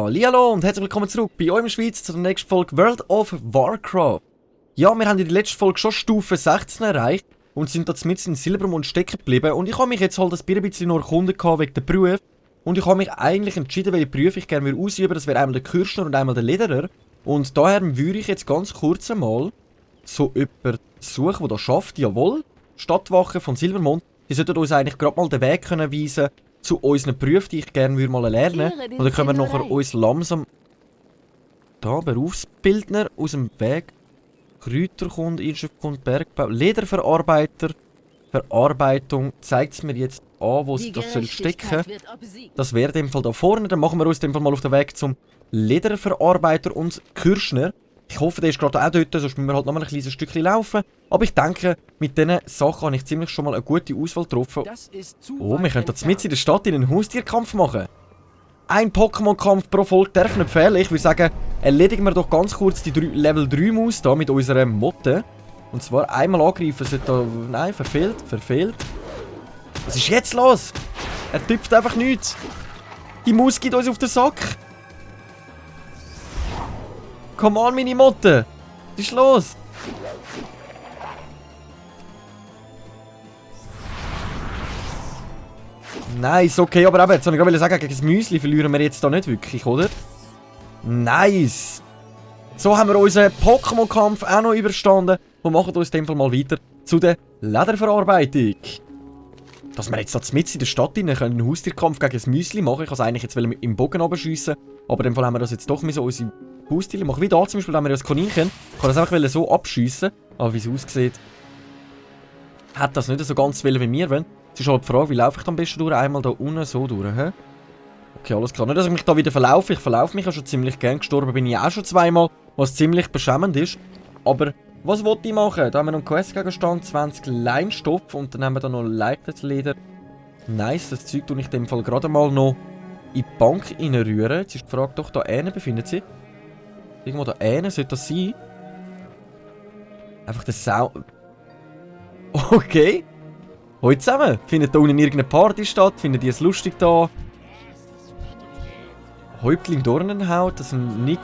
Hallihallo und herzlich willkommen zurück bei euch in der Schweiz zur nächsten Folge World of Warcraft. Ja, wir haben in der letzten Folge schon Stufe 16 erreicht und sind da mitten in Silbermond stecken geblieben. Und ich habe mich jetzt halt ein bisschen nur erkundet wegen der Berufe. Und ich habe mich eigentlich entschieden, welche Berufe ich gerne ausüben würde. Das wäre einmal der Kürschner und einmal der Lederer. Und daher würde ich jetzt ganz kurz einmal so jemanden suchen, der das schafft. Jawohl, Stadtwache von Silbermond. Die sollten uns eigentlich gerade mal den Weg können weisen zu unseren Berufen, die ich gerne mal lernen würde. Und dann können wir nachher uns langsam... Da, Berufsbildner aus dem Weg. Kräuterkunde, Inschriftkunde, Bergbau, Lederverarbeiter. Verarbeitung zeigt es mir jetzt an, wo das soll stecken. Das wäre in dem Fall da vorne. Dann machen wir uns in dem Fall mal auf den Weg zum Lederverarbeiter und Kürschner. Ich hoffe, der ist gerade auch dort, sonst müssen wir halt noch mal ein kleines Stückchen laufen. Aber ich denke, mit diesen Sachen habe ich ziemlich schon mal eine gute Auswahl getroffen. Oh, wir können jetzt mitten in der Stadt in einen Haustierkampf machen. Ein Pokémon-Kampf pro Folge darf nicht fehlen. Ich würde sagen, erledigen wir doch ganz kurz die Level 3 Maus hier mit unserer Motte. Und zwar einmal angreifen. Sollte da... Nein, verfehlt. Was ist jetzt los? Er tüpft einfach nichts. Die Maus geht uns auf den Sack. Komm an, meine Motte! Was ist los? Nice, okay, aber jetzt wollte ich gerade sagen, gegen das Müsli verlieren wir jetzt da nicht wirklich, oder? Nice! So haben wir unseren Pokémon-Kampf auch noch überstanden und machen uns in dem Fall mal weiter zu der Lederverarbeitung. Dass wir jetzt da mitten in der Stadt rein können, einen Haustierkampf gegen das Müsli machen. Ich wollte es eigentlich jetzt mit dem Bogen runterschiessen, aber in dem Fall haben wir das jetzt doch so unsere Haustiere machen. Wie da zum Beispiel, da haben wir ja das Kaninchen. Ich kann das einfach so abschiessen, aber wie es aussieht, hat das nicht so ganz wie wir wollen. Es ist halt die Frage, wie laufe ich am besten durch? Einmal da unten so durch, hä? Okay, alles klar. Nicht, dass ich mich da wieder verlaufe. Ich verlaufe mich ja schon ziemlich gern. Gestorben bin ich auch schon zweimal, was ziemlich beschämend ist. Aber was wollte ich machen? Da haben wir noch einen Questgegenstand, 20 Leinstoff und dann haben wir da noch leichtes Leder. Nice, das Zeug tue ich in dem Fall gerade mal noch in die Bank reinrühren. Jetzt ist die Frage, doch da eine befindet sich. Irgendwo da eine sollte das sein. Einfach der Sound. Okay. Hallo zusammen. Findet da unten irgendeine Party statt? Findet ihr es lustig da? Häuptling Dornenhaut, das ist ein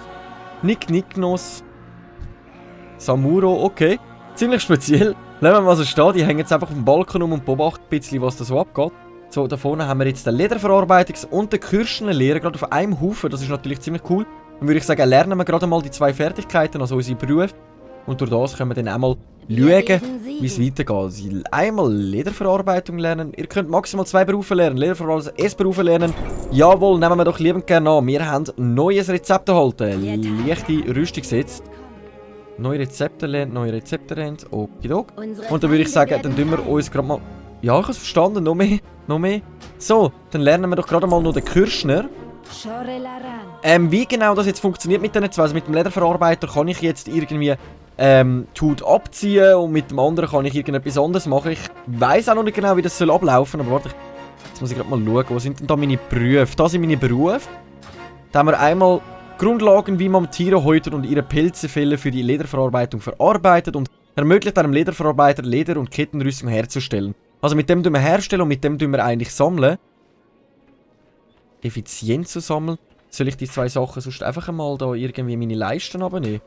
Nicknos. Samuro, okay. Ziemlich speziell. Lassen wir mal so stehen. Die hängen jetzt einfach auf dem Balkon und beobachten ein bisschen, was da so abgeht. So, da vorne haben wir jetzt den Lederverarbeitungs- und den Kürschnerlehrer gerade auf einem Haufen. Das ist natürlich ziemlich cool. Dann würde ich sagen, lernen wir gerade mal die zwei Fertigkeiten, also unsere Berufe. Und durch das können wir dann auch mal schauen, wie es weitergeht. Also einmal Lederverarbeitung lernen. Ihr könnt maximal 2 Berufe lernen. Lederverarbeitung, Berufe lernen. Jawohl, nehmen wir doch liebend gerne an. Wir haben neues Rezept erhalten. Leichte Rüstung setzt. Neue Rezepte lernen, neue Rezepte lernen. Okidok. Und dann würde ich sagen, dann tun wir uns gerade mal... Ja, ich habe es verstanden. Noch mehr. So, dann lernen wir doch gerade mal noch den Kürschner. Wie genau das jetzt funktioniert mit den zwei, also mit dem Lederverarbeiter kann ich jetzt irgendwie die Haut abziehen und mit dem anderen kann ich irgendetwas anderes machen. Ich weiss auch noch nicht genau, wie das soll ablaufen, aber warte, jetzt muss ich gerade mal schauen, wo sind denn da meine Berufe? Da sind meine Berufe. Da haben wir einmal Grundlagen, wie man Tiere häutet und ihre Pilzefälle für die Lederverarbeitung verarbeitet und ermöglicht einem Lederverarbeiter Leder- und Kettenrüstung herzustellen. Also mit dem tun wir herstellen und mit dem tun wir eigentlich sammeln. Effizient zu sammeln. Soll ich die zwei Sachen sonst einfach einmal da irgendwie meine Leisten abnehmen?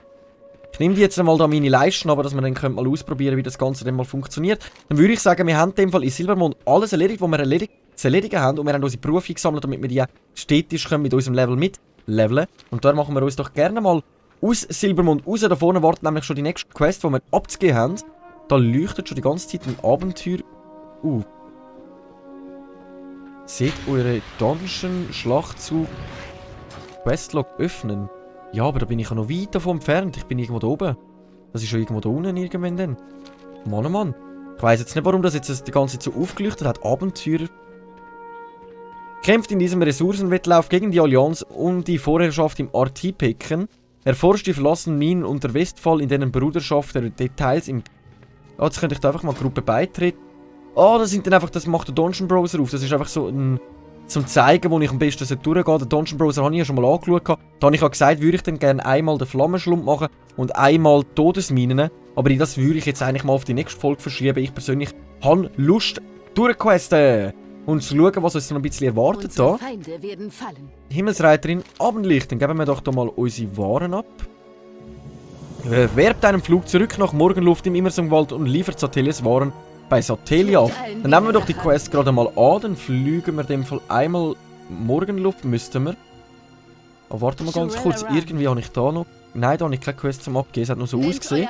Ich nehme die jetzt einmal da meine Leisten, aber dass wir dann mal ausprobieren, wie das Ganze dann mal funktioniert. Dann würde ich sagen, wir haben in dem Fall in Silbermond alles erledigt, was wir zu erledigen haben. Und wir haben unsere Berufe gesammelt, damit wir die stetisch mit unserem Level mitleveln. Und da machen wir uns doch gerne mal aus Silbermond raus. Da vorne wartet nämlich schon die nächste Quest, die wir abzugeben haben. Da leuchtet schon die ganze Zeit ein Abenteuer. Seht eure Dungeon-Schlachtzug Questlog öffnen. Ja, aber da bin ich ja noch weit davon entfernt. Ich bin irgendwo da oben. Das ist schon irgendwo da unten irgendwann dann. Mann, oh Mann. Ich weiss jetzt nicht, warum das jetzt die ganze Zeit so aufgeleuchtet hat. Abenteurer. Kämpft in diesem Ressourcenwettlauf gegen die Allianz um die Vorherrschaft im Artipecken. Erforscht die verlassenen Minen unter Westfall, in denen Bruderschaft der Details im... Ah, jetzt könnte ich da einfach mal Gruppe beitreten. Ah, das sind dann einfach, das macht der Dungeon Browser auf. Das ist einfach so ein... Zum zeigen, wo ich am besten durchgehe. Den Dungeon Browser habe ich ja schon mal angeschaut. Da habe ich gesagt, würde ich dann gerne einmal den Flammenschlump machen und einmal Todesminen. Aber das würde ich jetzt eigentlich mal auf die nächste Folge verschieben. Ich persönlich habe Lust durchquesten. und zu schauen, was uns noch ein bisschen erwartet Unsere da. Feinde werden fallen. Himmelsreiterin, Abendlicht. Dann geben wir doch da mal unsere Waren ab. Werbt einen Flug zurück nach Morgenluft im Immersongwald und liefert Satellias Waren bei Satellia ab. Dann nehmen wir doch die Quest gerade mal an. Dann fliegen wir in dem Fall einmal Morgenluft, müssten wir. Aber warte mal ganz kurz. Irgendwie habe ich da noch... Nein, da habe ich keine Quest zum Abgeben. Es hat nur so ausgesehen.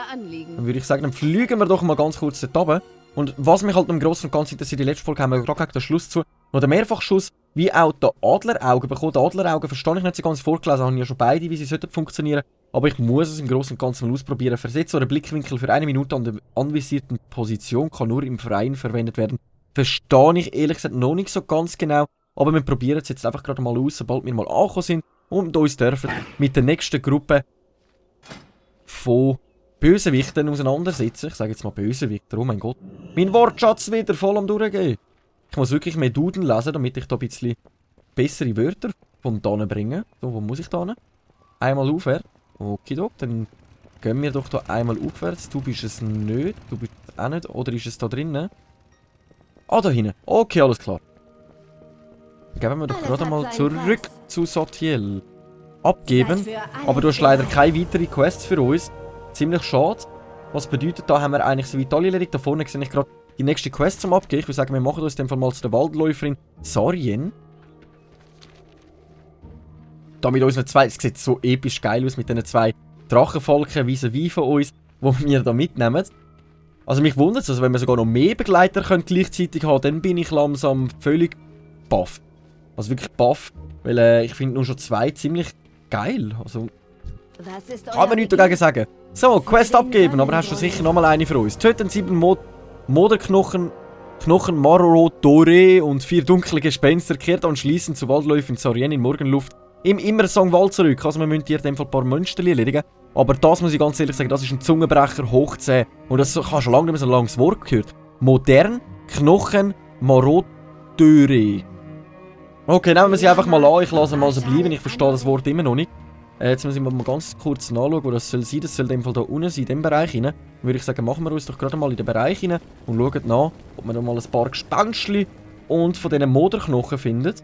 Dann würde ich sagen, dann fliegen wir doch mal ganz kurz dort runter. Und was mich halt im Großen und Ganzen interessiert, die letzte Folge haben wir gerade gegen den Schluss zu, noch den Mehrfachschuss, wie auch der Adleraugen bekommen. Die Adleraugen verstehe ich nicht so ganz vorgelesen, habe ich ja schon beide, wie sie sollten funktionieren. Aber ich muss es im Großen und Ganzen mal ausprobieren. Versetzt oder Blickwinkel für 1 Minute an der anvisierten Position kann nur im Freien verwendet werden. Verstehe ich ehrlich gesagt noch nicht so ganz genau. Aber wir probieren es jetzt einfach gerade mal aus, sobald wir mal angekommen sind und uns dürfen mit der nächsten Gruppe von Bösewichten auseinandersetzen. Ich sage jetzt mal Bösewichter, oh mein Gott. Mein Wortschatz wieder voll am Durchgehen. Ich muss wirklich mehr Duden lesen, damit ich da ein bisschen bessere Wörter von da bringe. So, wo muss ich da hin? Einmal aufwärts. Okay, dann gehen wir doch da einmal aufwärts. Du bist es nicht, du bist es auch nicht. Oder ist es da drinnen? Ah, da hinten. Okay, alles klar. Dann geben wir doch gerade mal zurück zu Satiel. Abgeben. Aber du hast leider keine weiteren Quests für uns. Ziemlich schade. Was bedeutet, da haben wir eigentlich so weit alle erledigt. Da vorne sehe ich gerade die nächste Quest zum Abgeben. Ich würde sagen, wir machen uns in dem Fall mal zu der Waldläuferin Sarien. Da mit unseren zwei, es sieht so episch geil aus mit diesen 2 Drachenvolken vis-à-vis von uns, die wir da mitnehmen. Also mich wundert es, also wenn wir sogar noch mehr Begleiter gleichzeitig haben, dann bin ich langsam völlig baff. Also wirklich baff, weil ich finde nur schon 2 ziemlich geil. Also kann man nichts dagegen sagen. So, Quest abgeben, aber hast du sicher nochmal eine für uns. Töten 7 Moderknochen, Maroro, Dore und 4 dunkle Gespenster, kehrt anschließend zu Waldläufen Sarien in Morgenluft im Immersongwald zurück. Also wir müssen hier in dem Fall ein paar Monster erledigen. Aber das muss ich ganz ehrlich sagen, das ist ein Zungenbrecher hoch 10. Und das habe schon lange nicht mehr so ein langes Wort gehört. Modern, Knochen, Marodöre. Okay, nehmen wir sie einfach mal an. Ich lasse mal so bleiben. Ich verstehe das Wort immer noch nicht. Jetzt müssen wir mal ganz kurz nachschauen, wo das soll sein. Das soll in dem Fall da unten sein, in dem Bereich rein. Dann würde ich sagen, machen wir uns doch gerade mal in den Bereich rein und schauen nach, ob wir da mal ein paar Gespenstchen und von diesen Moderknochen finden.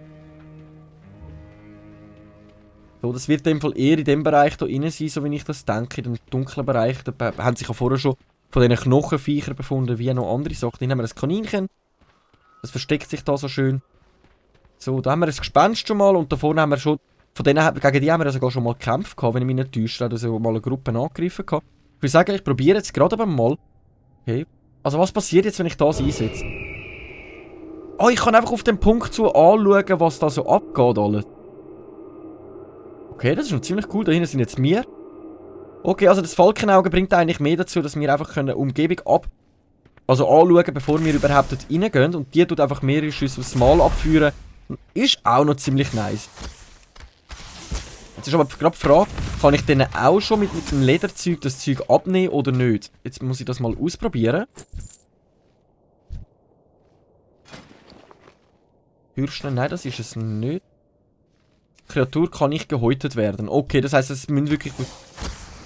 So, das wird in dem Fall eher in dem Bereich hier rein sein, so wie ich das denke, in dem dunklen Bereich. Da haben sich ja vorher schon von diesen Knochenviechern befunden, wie noch andere Sachen. Dann haben wir ein Kaninchen. Das versteckt sich da so schön. So, da haben wir ein Gespenst schon mal und da vorne haben wir schon... gegen die haben wir sogar schon mal gekämpft, wenn ich mich nicht täusche. Da haben wir mal eine Gruppe angegriffen. Ich würde sagen, ich probiere jetzt gerade aber mal. Okay. Also was passiert jetzt, wenn ich das einsetze? Oh, ich kann einfach auf den Punkt zu anschauen, was da so abgeht alles. Okay, das ist schon ziemlich cool. Da hinten sind jetzt wir. Okay, also das Falkenauge bringt eigentlich mehr dazu, dass wir einfach eine Umgebung anschauen, bevor wir überhaupt dort reingehen. Und die tut einfach mehrere Schüsse aufs Mal abführen. Ist auch noch ziemlich nice. Jetzt ist aber gerade die Frage, kann ich denen auch schon mit dem Lederzeug das Zeug abnehmen oder nicht? Jetzt muss ich das mal ausprobieren. Hürschner, nein, das ist es nicht. Kreatur kann nicht gehäutet werden. Okay, das heisst, es müssen wirklich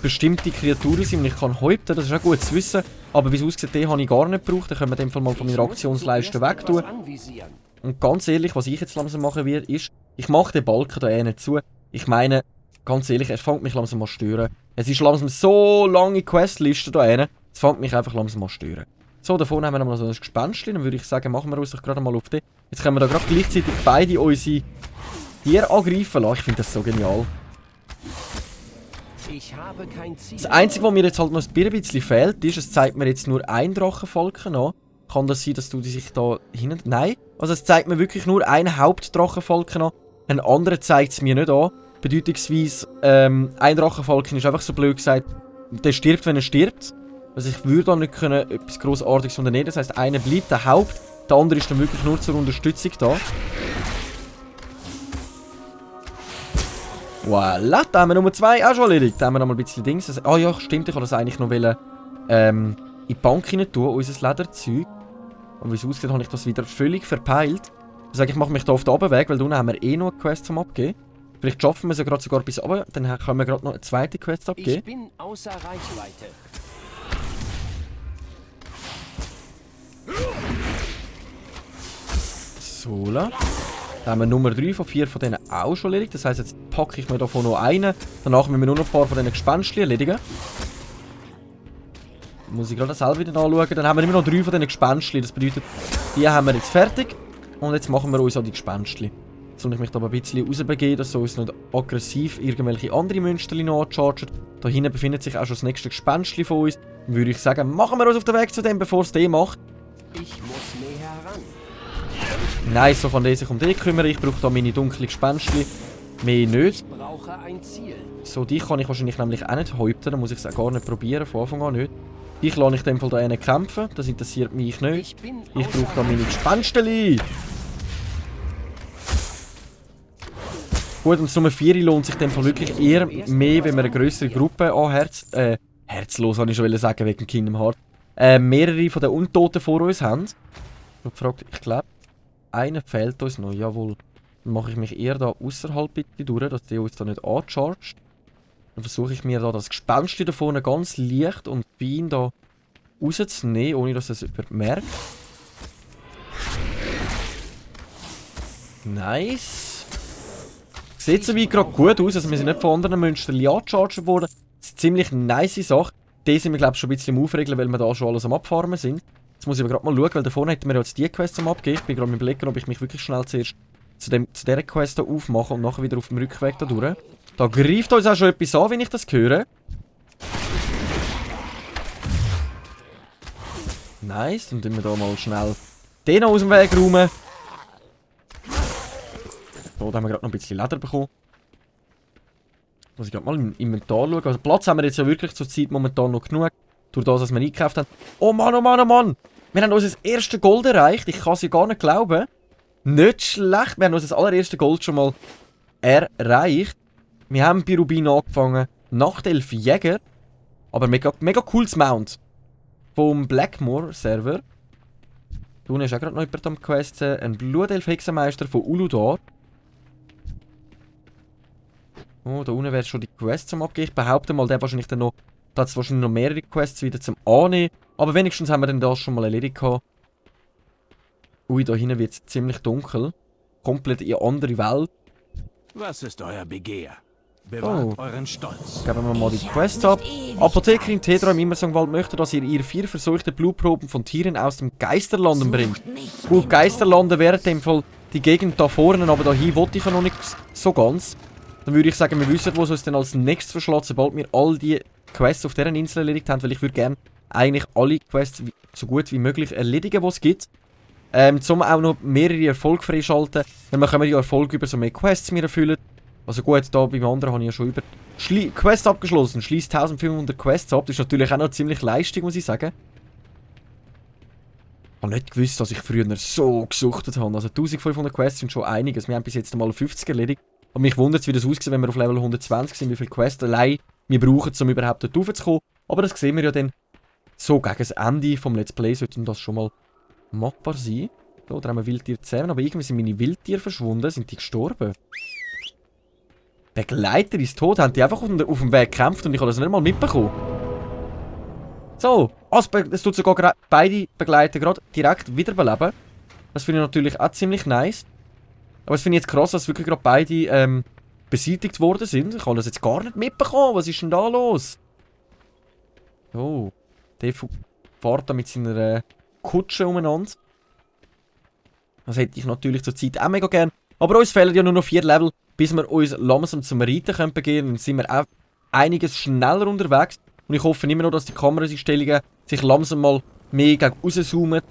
bestimmte Kreaturen sein und ich kann häuten, das ist auch gut zu wissen. Aber wie es aussieht, den habe ich gar nicht gebraucht. Den können wir in dem Fall mal von meiner Aktionsleiste wegtun. Und ganz ehrlich, was ich jetzt langsam machen werde, ist, ich mache den Balken da nicht zu. Ich meine, ganz ehrlich, es fängt mich langsam an zu stören. Es ist langsam so lange Questliste da hinten, es fängt mich einfach langsam an zu stören. So, da vorne haben wir noch mal so ein Gespenstchen, dann würde ich sagen, machen wir uns doch gerade mal auf den. Jetzt können wir da gerade gleichzeitig beide unsere Tiere angreifen lassen. Ich finde das so genial. Das Einzige, was mir jetzt halt noch ein bisschen fehlt, ist, es zeigt mir jetzt nur ein Drachenfalken an. Kann das sein, dass du dich da hinten... Nein, also es zeigt mir wirklich nur einen Hauptdrachenfalken an. Einen anderen zeigt es mir nicht an. Bedeutungsweise, ein Drachenfalken ist einfach so blöd gesagt, der stirbt, wenn er stirbt. Also ich würde da nicht können etwas Grossartiges unternehmen. Das heisst, einer bleibt der Haupt, der andere ist dann wirklich nur zur Unterstützung da. Voilà, da haben wir Nummer 2 auch schon erledigt. Da haben wir noch mal ein bisschen Dings. Ah ja, stimmt, ich wollte das eigentlich noch in die Bank rein tun, unser Lederzeug. Und wie es aussieht, habe ich das wieder völlig verpeilt. Ich sage, ich mache mich da auf den Abendweg, weil unten haben wir eh noch eine Quest zum Abgeben. Vielleicht schaffen wir es ja gerade sogar bis runter, dann können wir gerade noch eine zweite Quest abgeben. Ich bin außer Reichweite. Sola. Dann haben wir Nummer 3 von 4 von denen auch schon erledigt. Das heisst, jetzt packe ich mir davon noch einen. Danach müssen wir nur noch ein paar von diesen Gespenstchen erledigen. Muss ich gerade selber wieder anschauen. Dann haben wir immer noch 3 von diesen Gespenstchen. Das bedeutet, die haben wir jetzt fertig. Und jetzt machen wir uns auch die Gespenstchen. Jetzt soll ich mich da ein bisschen rausbegeben, dass so uns nicht aggressiv irgendwelche andere Münsterchen noch anchargen. Da hinten befindet sich auch schon das nächste Gespenstchen von uns. Dann würde ich sagen, machen wir uns auf den Weg zu dem, bevor es den macht. Ich muss näher heran. Nein, so kann der sich um den kümmern. Ich brauche da meine dunklen Gespenstchen. Mehr nicht. Ich brauche ein Ziel. So, die kann ich wahrscheinlich nämlich auch nicht häupten. Da muss ich es auch gar nicht probieren, von Anfang an nicht. Ich lasse in dem Fall da einen kämpfen. Das interessiert mich nicht. Ich brauche da meine Gespenstchen. Gut, und Nummer 4 lohnt sich in dem Fall wirklich eher mehr, wenn man eine größere Gruppe an herzlos, habe ich schon sagen, wegen Kingdom Hearts. Mehrere von den Untoten vor uns haben. Ich glaube, einer fehlt uns noch. Jawohl. Dann mache ich mich eher da außerhalb bitte durch, dass der uns da nicht anchargt. Dann versuche ich mir da das Gespenstchen da vorne ganz leicht und fein da rauszunehmen, ohne dass es jemand merkt. Nice. Sieht soweit gerade gut aus, also wir sind nicht von anderen Münstern angecharged worden. Das ist eine ziemlich nice Sache. Die sind wir glaube ich schon ein bisschen am Aufregeln, weil wir da schon alles am Abfarmen sind. Jetzt muss ich aber gerade mal schauen, weil da vorne hätten wir jetzt die Quest am Abgeben. Ich bin gerade am Überlegen, ob ich mich wirklich schnell zuerst zu dieser Quest hier aufmache und nachher wieder auf dem Rückweg da durch. Da greift uns auch schon etwas an, wenn ich das höre. Nice, dann tun wir da mal schnell den aus dem Weg räumen. So, da haben wir gerade noch ein bisschen Leder bekommen. Muss ich gerade mal im Inventar schauen. Also Platz haben wir jetzt ja wirklich zur Zeit momentan noch genug. Durch das, was wir eingekauft haben. Oh Mann, oh Mann, oh Mann! Wir haben unser erstes Gold erreicht. Ich kann es ja gar nicht glauben. Nicht schlecht. Wir haben unser allererstes Gold schon mal erreicht. Wir haben bei Rubin angefangen. Nachtelf Jäger. Aber mega cooles Mount. Vom Blackmore-Server. Da unten ist auch gerade noch jemand am Quest. Ein Blutelf-Hexenmeister von Uludar. Oh, da unten wäre schon die Quest zum Abgeben. Ich behaupte mal, der wahrscheinlich dann noch. Da hat es wahrscheinlich noch mehrere Quests wieder zum Annehmen. Aber wenigstens haben wir dann das schon mal erledigt gehabt. Ui, da hinten wird es ziemlich dunkel. Komplett in eine andere Welt. Was ist euer Begehr? Bewahrt euren Stolz. Geben wir mal die Quest ab. Apothekerin Tedra im Immersangwald möchte, dass ihr 4 versuchte Blutproben von Tieren aus dem Geisterlanden bringt. Gut, Geisterlanden wäre in dem Fall die Gegend da vorne, aber dahin wollte ich ja noch nicht so ganz. Dann würde ich sagen, wir wissen, wo es uns dann als nächstes verschlägt, sobald wir all die Quests auf dieser Insel erledigt haben, weil ich würde gerne eigentlich alle Quests so gut wie möglich erledigen, die es gibt. Zum auch noch mehrere Erfolge freischalten. Dann können wir ja Erfolge über so mehr Quests mehr erfüllen. Also gut, da beim anderen habe ich ja schon über Quest abgeschlossen. Schließt 1500 Quests ab. Das ist natürlich auch noch ziemlich Leistung, muss ich sagen. Ich habe nicht gewusst, dass ich früher so gesuchtet habe. Also 1500 Quests sind schon einiges. Wir haben bis jetzt mal 50 erledigt. Und mich wundert es, wie das aussieht, wenn wir auf Level 120 sind, wie viele Quests allein wir brauchen, um überhaupt dort raufzukommen. Aber das sehen wir ja dann so gegen das Ende vom Let's Play, sollte das schon mal machbar sein. So, da haben wir Wildtiere zusammen, aber irgendwie sind meine Wildtiere verschwunden. Sind die gestorben? Begleiter ist tot. Haben die einfach auf dem Weg gekämpft und ich habe das nicht mal mitbekommen. So, es tut sogar beide Begleiter gerade direkt wiederbeleben. Das finde ich natürlich auch ziemlich nice. Aber es finde ich jetzt krass, dass wirklich gerade beide beseitigt worden sind. Ich habe das jetzt gar nicht mitbekommen. Was ist denn da los? Oh, der fährt da mit seiner Kutsche umeinander. Das hätte ich natürlich zur Zeit auch mega gern. Aber uns fehlen ja nur noch 4 Level, bis wir uns langsam zum Reiten können begeben. Dann sind wir auch einiges schneller unterwegs. Und ich hoffe immer noch, dass die Kameraeinstellungen sich langsam mal mehr gegen rauszoomen.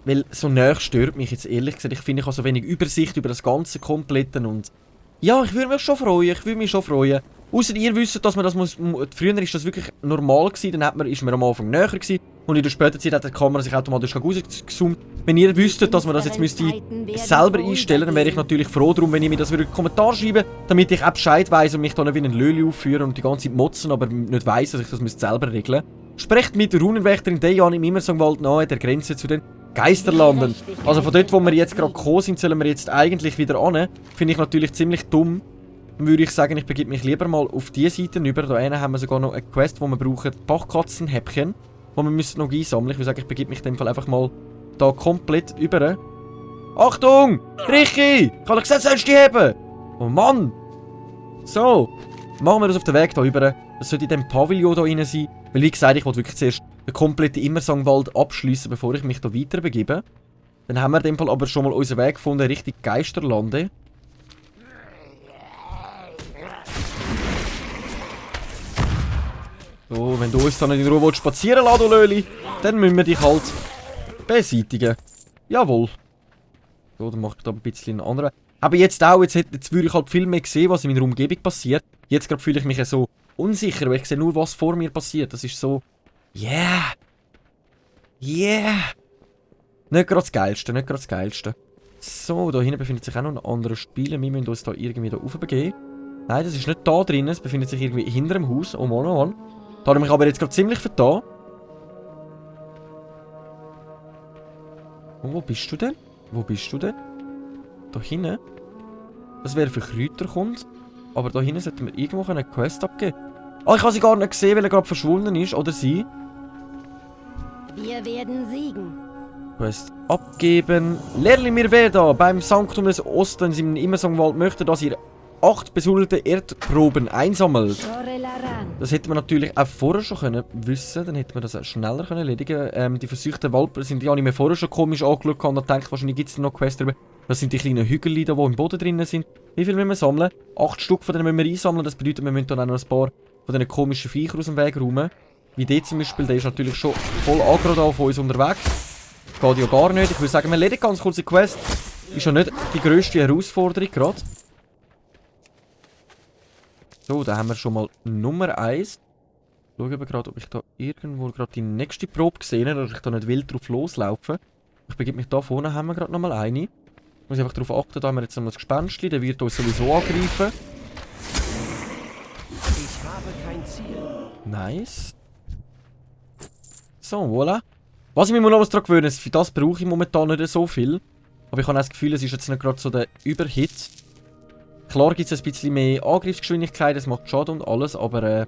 Weil so näher stört mich jetzt ehrlich gesagt. Ich finde, ich habe so wenig Übersicht über das ganze Komplette. Und ja, ich würde mich schon freuen. Außer ihr wisst, dass man das muss. Früher ist das wirklich normal gewesen, dann ist man am Anfang näher gewesen. Und in der späteren Zeit hat die Kamera sich automatisch rausgezoomt. Wenn ihr wüsstet, dass man das jetzt selber einstellen müsste, dann wäre ich natürlich froh darum, wenn ihr mir das in den Kommentar schreiben, damit ich auch Bescheid weiss und mich da nicht wie ein Löli aufführen und die ganze Zeit motzen, aber nicht weiss, dass ich das selber regeln müsste. Sprecht mit der Runenwächterin Dejan im Immersangwald nahe der Grenze zu den Geisterlanden. Also von dort, wo wir jetzt gerade gekommen sind, sollen wir jetzt eigentlich wieder an. Finde ich natürlich ziemlich dumm. Dann würde ich sagen, ich begebe mich lieber mal auf diese Seite über. Da haben wir sogar noch eine Quest, wo wir brauchen Bachkatzenhäppchen, die wir müssen noch einsammeln. Ich würde sagen, ich begebe mich in dem Fall einfach mal da komplett über. Achtung! Richi! Ich habe gesagt, sollst du die heben! Oh Mann! So. Machen wir das auf den Weg hier rüber. Das sollte in diesem Pavillon hier rein sein. Weil wie gesagt, ich wollte wirklich zuerst den kompletten Immersangwald abschliessen, bevor ich mich hier weiter begebe. Dann haben wir in dem Fall aber schon mal unseren Weg gefunden Richtung Geisterlande. So, wenn du uns dann in Ruhe spazieren lassen willst, Löli, dann müssen wir dich halt beseitigen. Jawohl. So, dann mache ich da ein bisschen einen anderen. Aber jetzt auch, jetzt würde ich halt viel mehr sehen, was in meiner Umgebung passiert. Jetzt gerade fühle ich mich so unsicher, weil ich sehe nur, was vor mir passiert. Das ist so... Yeah! Yeah! Nicht gerade das Geilste, nicht gerade das Geilste. So, da hinten befindet sich auch noch ein anderer Spieler. Wir müssen uns da irgendwie da raufbegeben. Nein, das ist nicht da drin, es befindet sich irgendwie hinter dem Haus. Oh Mann, oh Mann. Da habe ich mich aber jetzt gerade ziemlich vertan. Oh, wo bist du denn? Wo bist du denn? Da hinten? Das wäre für Kräuter kommt. Aber da hinten sollten wir irgendwo eine Quest abgeben. Ah, ich habe sie gar nicht gesehen, weil er gerade verschwunden ist. Oder sie. Wir werden siegen. Quest abgeben. Lehrling Mirveda beim Sanktum des Ostens im Immersangwald möchte, dass ihr 8 besudelte Erdproben einsammelt. Das hätte man natürlich auch vorher schon können wissen, dann hätte man das auch schneller können erledigen. Die versuchten Walper sind ja nicht mehr vorher schon komisch angeschaut und denkt, wahrscheinlich gibt es noch Quests drüber. Das sind die kleinen Hügel, die im Boden drin sind. Wie viel müssen wir sammeln? 8 Stück von denen müssen wir einsammeln, das bedeutet, wir müssen dann auch noch ein paar von diesen komischen Viechern aus dem Weg räumen. Wie der zum Beispiel, der ist natürlich schon voll aggro da von uns unterwegs. Das geht ja gar nicht. Ich würde sagen, wir erledigen ganz kurz die Quest. Ist ja nicht die grösste Herausforderung gerade. So, da haben wir schon mal Nummer 1. Schauen wir gerade, ob ich da irgendwo gerade die nächste Probe gesehen habe, dass ich da nicht wild drauf loslaufe. Ich begebe mich da vorne, haben wir gerade nochmal eine. Ich muss einfach darauf achten, da haben wir jetzt nochmal das Gespenstchen, der wird uns sowieso angreifen. Ich habe kein Ziel. Nice. So, voilà. Was ich mir noch daran gewöhnen, für das brauche ich momentan nicht so viel. Aber ich habe auch das Gefühl, es ist jetzt nicht gerade so der Überhit. Klar gibt es ein bisschen mehr Angriffsgeschwindigkeit, es macht Schaden und alles, aber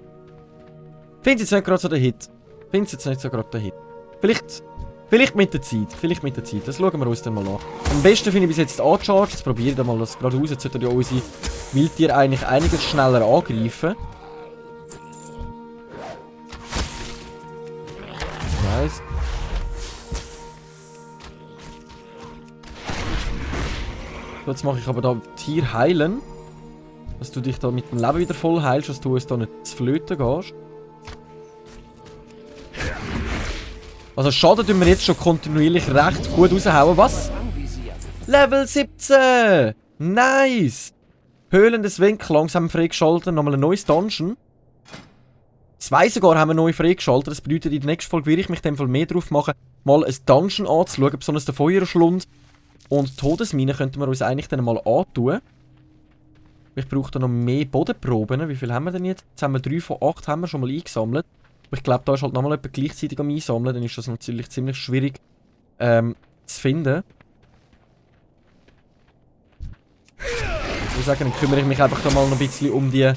finde es jetzt nicht gerade so der Hit. Finde es jetzt nicht so gerade der Hit. Vielleicht mit der Zeit, das schauen wir uns dann mal an. Am besten finde ich bis jetzt Uncharged, jetzt probiere ich mal das gerade aus, jetzt sollten ja unsere Wildtiere eigentlich einiges schneller angreifen. Nice. So, jetzt mache ich aber da Tier heilen. Dass du dich da mit dem Leben wieder voll heilst, dass du uns da nicht zu flöten gehst. Also Schaden tun wir jetzt schon kontinuierlich recht gut raushauen. Was? Level 17! Nice! Höhlen des Winkel langsam freigeschaltet. Nochmal ein neues Dungeon. 2 sogar haben wir neu freigeschaltet. Das bedeutet, in der nächsten Folge werde ich mich in dem Fall mehr drauf machen, mal ein Dungeon anzuschauen, besonders den Feuerschlund. Und Todesmine könnten wir uns eigentlich dann mal antun. Ich brauche da noch mehr Bodenproben. Wie viel haben wir denn jetzt? Jetzt haben wir 3 von 8 haben wir schon mal eingesammelt. Aber ich glaube, da ist halt nochmal jemand gleichzeitig am Einsammeln. Dann ist das natürlich ziemlich schwierig zu finden. Ich würde sagen, dann kümmere ich mich einfach da mal noch ein bisschen um die...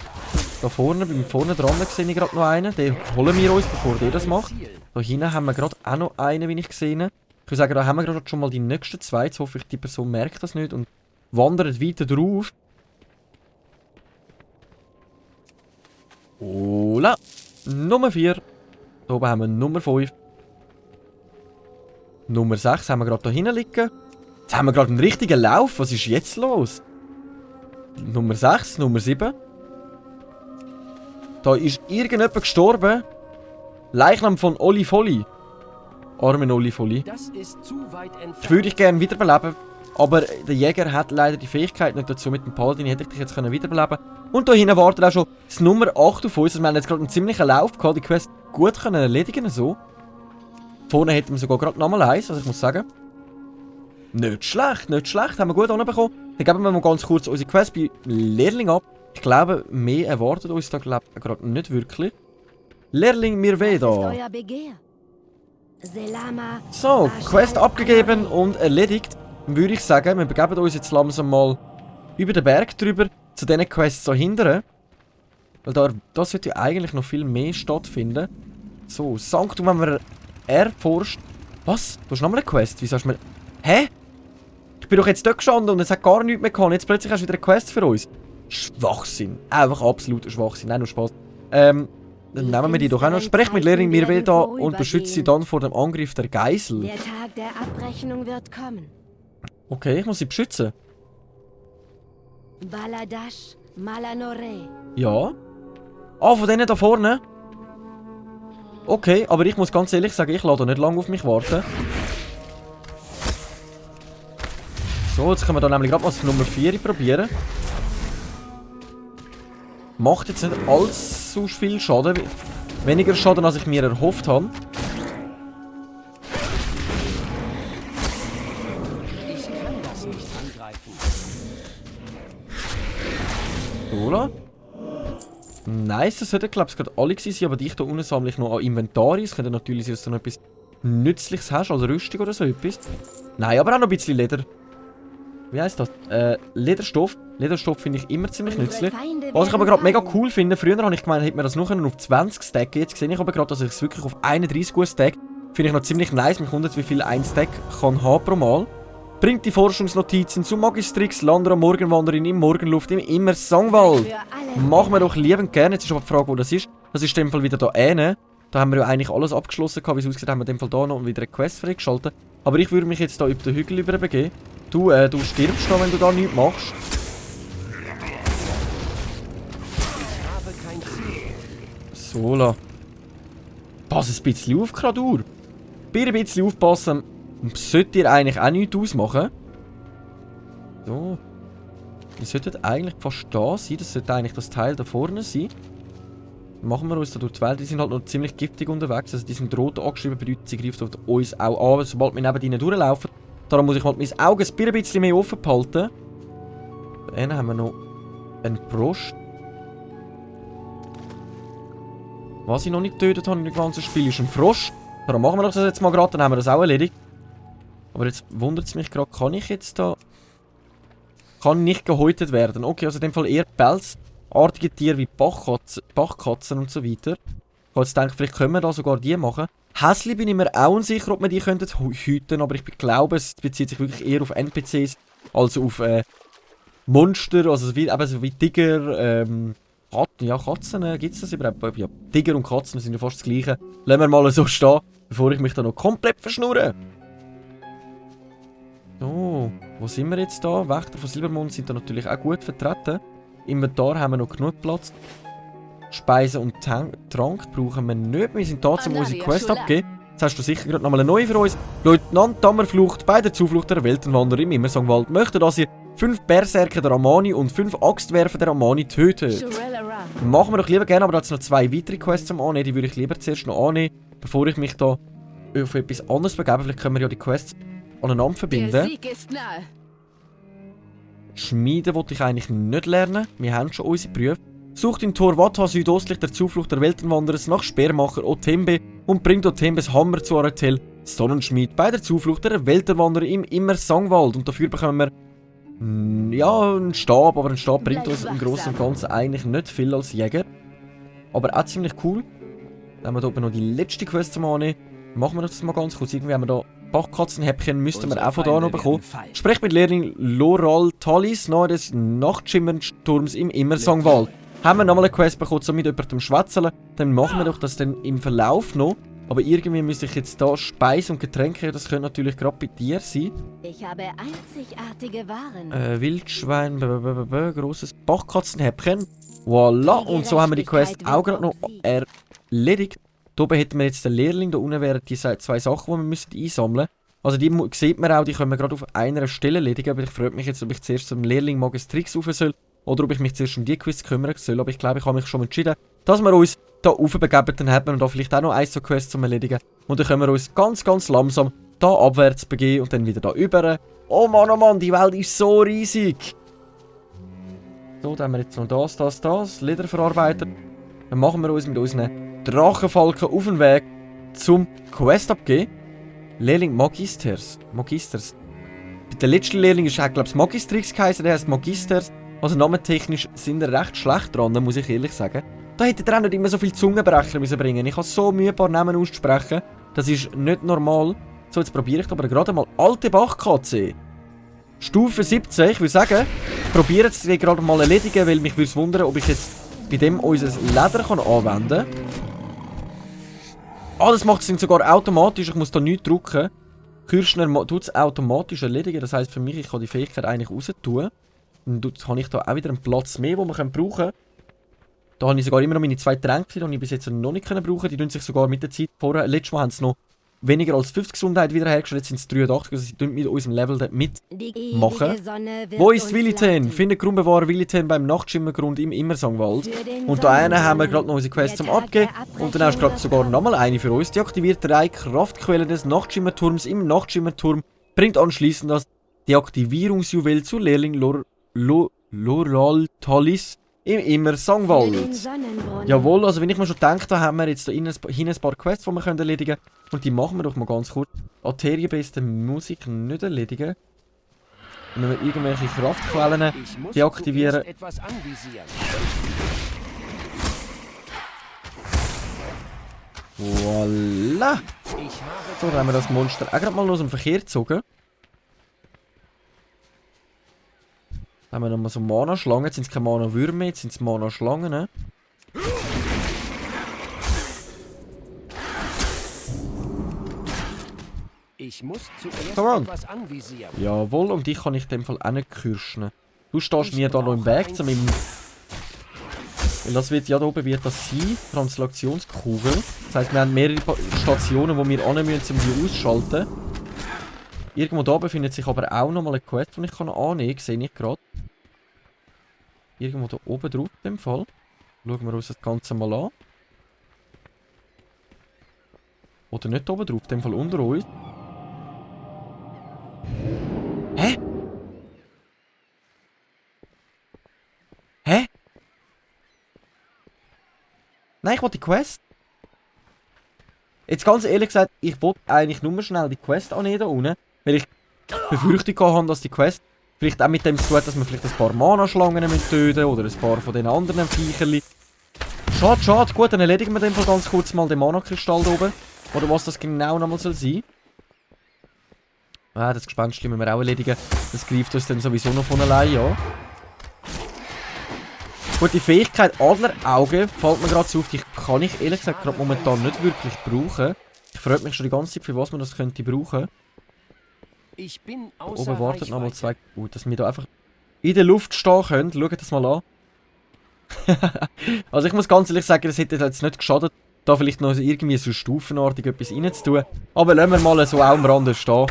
Da vorne, beim vorne dran sehe ich gerade noch einen. Den holen wir uns, bevor der das macht. Da hinten haben wir gerade auch noch einen, wie ich gesehen habe. Ich würde sagen, da haben wir gerade schon mal die nächsten 2. Jetzt hoffe ich, die Person merkt das nicht und wandert weiter drauf. Hola! Nummer 4. Da oben haben wir Nummer 5. Nummer 6 haben wir gerade da hinten liegen. Jetzt haben wir gerade einen richtigen Lauf. Was ist jetzt los? Nummer 6, Nummer 7. Da ist irgendjemand gestorben. Leichnam von Oli Folli. Armen Oli Folli. Das ist zu weit entfernt. Ich würde dich gerne wiederbeleben. Aber der Jäger hat leider die Fähigkeit nicht dazu. Mit dem Paladin hätte ich dich jetzt wiederbeleben können. Und da hinten wartet auch schon das Nummer 8 auf uns. Also wir haben jetzt gerade einen ziemlichen Lauf gehabt. Die Quest gut können erledigen so. Vorne hätten wir sogar gerade nochmal eins, also ich muss sagen. Nicht schlecht, nicht schlecht. Haben wir gut anbekommen. Dann geben wir mal ganz kurz unsere Quest bei Lehrling ab. Ich glaube, mehr erwartet uns da gerade nicht wirklich. Lehrling Mirveda. So, Quest abgegeben und erledigt. Dann würde ich sagen, wir begeben uns jetzt langsam mal über den Berg drüber zu diesen Quests so hindern. Weil da sollte ja eigentlich noch viel mehr stattfinden. So, Sanktum haben wir erforscht. Was? Du hast nochmal eine Quest? Wieso hast du mir... Hä? Ich bin doch jetzt dort gestanden und es hat gar nichts mehr gehabt. Jetzt plötzlich hast du wieder eine Quest für uns. Schwachsinn. Einfach absoluter Schwachsinn. Nein, nur Spaß. Dann nehmen wir die doch auch noch. Sprecht mit Lehrerin Mirveda und beschützt sie dann vor dem Angriff der Geisel. Der Tag der Abrechnung wird kommen. Okay, ich muss sie beschützen. Baladash Malanore. Ja. Ah, von denen da vorne? Okay, aber ich muss ganz ehrlich sagen, ich lasse da nicht lange auf mich warten. So, jetzt können wir da nämlich gerade mal das Nummer 4 probieren. Macht jetzt nicht allzu viel Schaden. Weniger Schaden, als ich mir erhofft habe. Ich kann das nicht angreifen. Oder? Nice, das sollten glaube ich gerade alle gewesen sein, aber dich da unten sammle ich noch an Inventar. Es könnte natürlich sein, dass du noch etwas Nützliches hast, also Rüstung oder so etwas. Nein, aber auch noch ein bisschen Leder. Wie heisst das? Lederstoff. Lederstoff finde ich immer ziemlich nützlich. Was ich aber gerade mega cool finde, früher habe ich gemeint, hätte man das nur auf 20 stacken. Jetzt sehe ich aber gerade, dass ich es wirklich auf 31 gut stack. Finde ich noch ziemlich nice. Mich wundert, wie viel ein Stack kann haben pro Mal. Bringt die Forschungsnotizen zu Magistrix, Landra, Morgenwanderin im Morgenluft, im Immer Sangwald. Machen wir doch liebend gerne. Jetzt ist aber die Frage, wo das ist. Das ist in dem Fall wieder da hinten. Da haben wir ja eigentlich alles abgeschlossen, wie es aussieht, haben wir in dem Fall da noch wieder eine Quest freigeschaltet. Aber ich würde mich jetzt da über den Hügel überbegeben. Du stirbst noch, wenn du da nichts machst. Ich habe kein Ziel. So, la. Pass ein bisschen auf, Kradur. Ein bisschen aufpassen. Sollte ihr eigentlich auch nichts ausmachen. So. Wir sollten eigentlich fast da sein. Das sollte eigentlich das Teil da vorne sein. Machen wir uns da durch die Welt. Die sind halt noch ziemlich giftig unterwegs. Also die sind rot angeschrieben, bedeutet, sie greift auf uns auch an, sobald wir neben ihnen durchlaufen. Darum muss ich halt mein Auge ein bisschen mehr offen behalten. Dann haben wir noch einen Brust. Was ich noch nicht getötet habe in dem ganzen Spiel ist ein Frosch. Darum machen wir das jetzt mal gerade, dann haben wir das auch erledigt. Aber jetzt wundert es mich gerade, kann ich jetzt da... Kann nicht gehäutet werden. Okay, also in dem Fall eher pelzartige Tiere wie Bachkatzen und so weiter. Ich habe jetzt gedacht, vielleicht können wir da sogar die machen. Häsli bin ich mir auch unsicher, ob wir die hüten könnten, aber ich glaube, es bezieht sich wirklich eher auf NPCs als auf Monster, also wie Tiger, Katzen gibt es das überhaupt? Ja, Tiger und Katzen sind ja fast das gleiche. Lassen wir mal so stehen, bevor ich mich da noch komplett verschnurre. So, wo sind wir jetzt da? Wächter von Silbermond sind da natürlich auch gut vertreten. Inventar haben wir noch genug Platz. Speisen und Trank brauchen wir nicht. Wir sind da, um unsere Quest abgeben. Jetzt hast du sicher gerade nochmal eine neue für uns. Leutnant Dammerflucht bei der Zuflucht der Weltenwanderer im Immersangwald möchte, dass ihr 5 Berserker der Amani und 5 Axtwerfer der Amani tötet. Machen wir doch lieber gerne, aber da hat es noch 2 weitere Quests am Annehmen. Die würde ich lieber zuerst noch annehmen, bevor ich mich da auf etwas anderes begebe. Vielleicht können wir ja die Quests aneinander verbinden. Der Sieg ist nahe. Schmieden wollte ich eigentlich nicht lernen. Wir haben schon unsere Prüfe. Sucht in Torvata südöstlich der Zuflucht der Weltenwanderers nach Speermacher Otembe und bringt Otembes Hammer zu Aratel, Sonnenschmied, bei der Zuflucht der Weltenwanderer im Immer Sangwald. Und dafür bekommen wir ja, einen Stab, aber ein Stab bringt uns im Großen und Ganzen eigentlich nicht viel als Jäger. Aber auch ziemlich cool. Dann haben wir da oben noch die letzte Quest zum Annehmen. Machen wir das mal ganz kurz. Irgendwie haben wir da Bachkatzenhäppchen, müssten wir auch von da noch bekommen. Sprecht mit Lehrling Loral Talis nahe des Nachtschimmernsturms im Immer Sangwald. Haben wir nochmal eine Quest bekommen, um mit jemandem zu schwätzeln, dann machen wir doch das dann im Verlauf noch. Aber irgendwie müsste ich jetzt da Speise und Getränke, das könnte natürlich gerade bei dir sein. Ich habe einzigartige Waren. Wildschwein, grosses Bachkatzenhäppchen. Voilà, und so haben wir die Quest auch gerade noch erledigt. Hier oben hätten wir jetzt den Lehrling, da unten wären die 2 Sachen, die wir einsammeln müssen. Also die sieht man auch, die können wir gerade auf einer Stelle erledigen, aber ich freue mich jetzt, ob ich zuerst zum Lehrling Magistrix rauf soll. Oder ob ich mich zuerst um die Quest kümmern soll. Aber ich glaube, ich habe mich schon entschieden, dass wir uns da raufbegeben. Dann hat man da vielleicht auch noch 1 so Quest zum Erledigen. Und dann können wir uns ganz, ganz langsam da abwärts begeben und dann wieder da über. Oh Mann, die Welt ist so riesig. So, dann haben wir jetzt noch das. Lederverarbeiter. Dann machen wir uns mit unseren Drachenfalken auf den Weg zum Quest abgeben. Lehrling Magisters. Der letzte Lehrling ist, glaube ich, Magistrix geheißen, der heißt Magisters. Also namentechnisch sind wir recht schlecht dran, muss ich ehrlich sagen. Da hätte ihr auch nicht immer so viel Zungenbrecher müssen bringen. Ich habe so Mühe, ein paar Namen auszusprechen. Das ist nicht normal. So, jetzt probiere ich aber gerade mal alte Bachkatze. Stufe 17, ich würde sagen, probieren es gerade mal erledigen, weil mich würde es wundern, ob ich jetzt bei dem unser Leder anwenden kann. Ah, das macht es sogar automatisch, ich muss da nichts drücken. Kürschner tut es automatisch erledigen, das heisst für mich, ich kann die Fähigkeit eigentlich raus tun. Dann habe ich da auch wieder einen Platz mehr, den wir brauchen können. Da habe ich sogar immer noch meine 2 Tränke, die ich bis jetzt noch nicht brauchen konnte. Die tun sich sogar mit der Zeit vorher. Letztes Mal haben sie noch weniger als 50 Gesundheit wiederhergestellt, jetzt sind es 83, also sie tun mit unserem Level dort mitmachen. Wo ist Williten? Findet Grundbewahrer Williten beim Nachtschimmergrund im Immersangwald. Und da einen haben wir gerade noch unsere Quest zum Abgeben. Und dann hast du gerade sogar nochmal eine für uns. Die aktiviert 3 Kraftquellen des Nachtschimmerturms im Nachtschimmerturm. Bringt anschließend das Deaktivierungsjuwel zu Lehrling Loraltalis im Immersangwald. Jawohl, also wenn ich mir schon denke, da haben wir jetzt da hinten ein paar Quests, die wir erledigen können. Und die machen wir doch mal ganz kurz. Arterienbeste muss ich nicht erledigen. Wenn wir irgendwelche Kraftquellen deaktivieren. Voilà! So, dann haben wir das Monster auch gerade mal aus dem Verkehr gezogen. Dann haben wir nochmal so Mana-Schlangen. Jetzt sind es keine Mana-Würmer, jetzt sind es Mana-Schlangen. Ne? Ich muss zuerst etwas anvisieren. Jawohl, und dich kann ich in dem Fall auch nicht kürschen. Du stehst mir da noch im Weg zu meinem... Weil das wird ja da oben wird das sein, Translationskugel. Das heisst, wir haben mehrere Stationen, die wir annehmen müssen, um die auszuschalten. Irgendwo da befindet sich aber auch nochmal eine Quest, die ich annehmen kann. Sehe ich gerade. Irgendwo da oben drauf in dem Fall. Schauen wir uns das Ganze mal an. Oder nicht oben drauf, in dem Fall unter uns. Hä? Hä? Nein, ich wollte die Quest. Jetzt ganz ehrlich gesagt, ich wollte eigentlich nur schnell die Quest annehmen da unten. Weil ich Befürchtung hatte, dass die Quest vielleicht auch mit dem zu tun hat, dass wir vielleicht ein paar Mana-Schlangen töten oder ein paar von den anderen Viecherli. Schade, schade. Gut, dann erledigen wir den Fall ganz kurz mal den Mana-Kristall da oben. Oder was das genau nochmal soll sein. Ah, das Gespenst müssen wir auch erledigen. Das greift uns dann sowieso noch von allein an. Gut, die Fähigkeit Adlerauge fällt mir gerade so auf. Die kann ich ehrlich gesagt gerade momentan nicht wirklich brauchen. Ich frage mich schon die ganze Zeit, für was man das könnte brauchen. Ich bin oben wartet nochmal 2. Gut, dass wir da einfach in der Luft stehen können. Schaut das mal an. Also ich muss ganz ehrlich sagen, das hätte jetzt nicht geschadet, da vielleicht noch irgendwie so stufenartig etwas reinzutun. Aber lassen wir mal so auch am Rande stehen.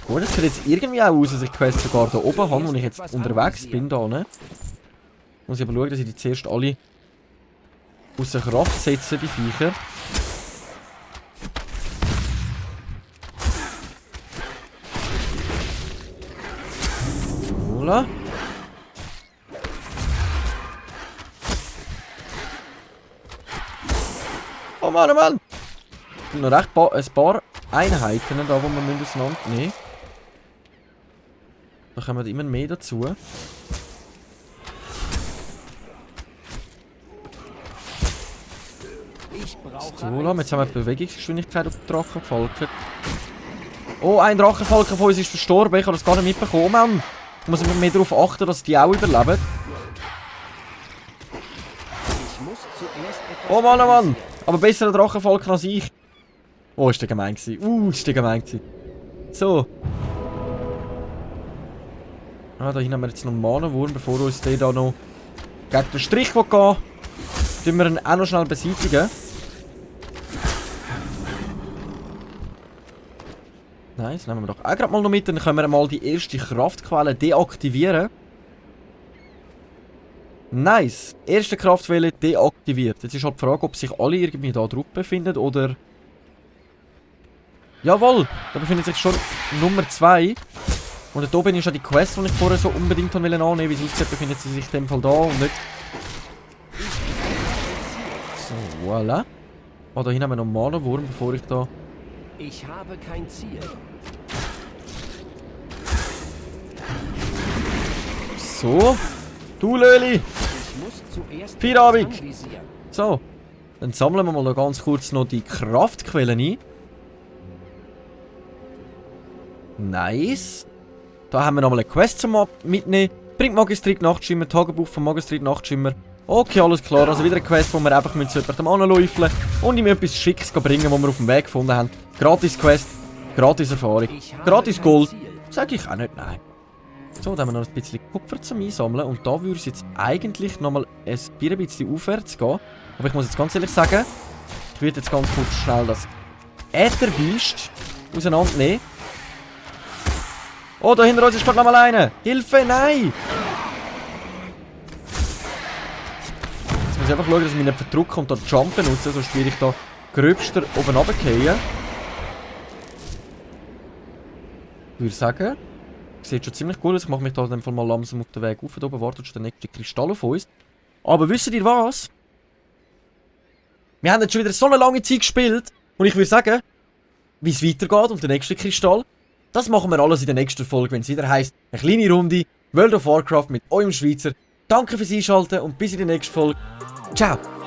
Gut, das sieht jetzt irgendwie auch aus, dass ich die Quest sogar da oben habe, wo ich jetzt unterwegs bin. Da, ne? Muss ich aber schauen, dass ich die zuerst alle außer Kraft setze, die Viecher. Voilà. Oh Mann, oh Mann! Es sind noch recht ein paar Einheiten da, die wir auseinander nehmen. Da kommen immer mehr dazu. So, jetzt haben wir die Bewegungsgeschwindigkeit auf den Drachenfalken. Oh, ein Drachenfalken von uns ist verstorben. Ich habe das gar nicht mitbekommen, Mann. Ich muss immer mehr darauf achten, dass die auch überleben. Oh Mann, oh Mann! Aber besser ein Drachenfalken als ich. Oh, ist der gemein gewesen. Ist der gemein gewesen. So. Ah, da hinten haben wir jetzt noch einen Mana-Wurm, bevor uns der da noch gegen den Strich gehen will. Tun wir ihn auch noch schnell beseitigen. Nice, nehmen wir doch auch gerade mal noch mit. Dann können wir mal die erste Kraftquelle deaktivieren. Nice. Erste Kraftquelle deaktiviert. Jetzt ist halt die Frage, ob sich alle irgendwie da drauf befinden oder... Jawohl, da befindet sich schon Nummer 2. Und da oben ist ja die Quest, die ich vorher so unbedingt annehmen wollte. Wie es aussieht, befindet sie sich in dem Fall da und nicht... So, voilà. Oh, da hinten haben wir noch einen Mana-Wurm, bevor ich da... Ich habe kein Ziel. So. Du Löli. Feierabend. So. Dann sammeln wir mal noch ganz kurz noch die Kraftquellen ein. Nice. Da haben wir nochmal eine Quest zum Mitnehmen. Bringt Magistrit Nachtschimmer, Tagebuch von Magistrit Nachtschimmer. Okay, alles klar. Also wieder eine Quest, wo wir einfach mit jemandem anläufeln und ihm etwas Schickes bringen, was wir auf dem Weg gefunden haben. Gratis Quest, gratis Erfahrung, gratis Gold. Sag ich auch nicht nein. So, dann haben wir noch ein bisschen Kupfer zum Einsammeln. Und da würde es jetzt eigentlich nochmal ein bisschen aufwärts gehen. Aber ich muss jetzt ganz ehrlich sagen, ich würde jetzt ganz kurz schnell das Ätherbiest auseinandernehmen. Oh, da hinter uns ist gerade nochmal einer. Hilfe, nein! Jetzt muss ich einfach schauen, dass ich mich nicht verdrücke und da Jump benutze, sonst werde ich da gröbster oben runterfallen. Ich würde sagen, sieht schon ziemlich gut aus. Ich mache mich da in dem Fall mal langsam auf den Weg auf. Da oben wartet schon der nächste Kristall auf uns. Aber wisst ihr was? Wir haben jetzt schon wieder so eine lange Zeit gespielt. Und ich würde sagen, wie es weitergeht und der nächste Kristall, das machen wir alles in der nächsten Folge, wenn es wieder heisst, eine kleine Runde World of Warcraft mit eurem Schweizer. Danke fürs Einschalten und bis in der nächsten Folge. Ciao!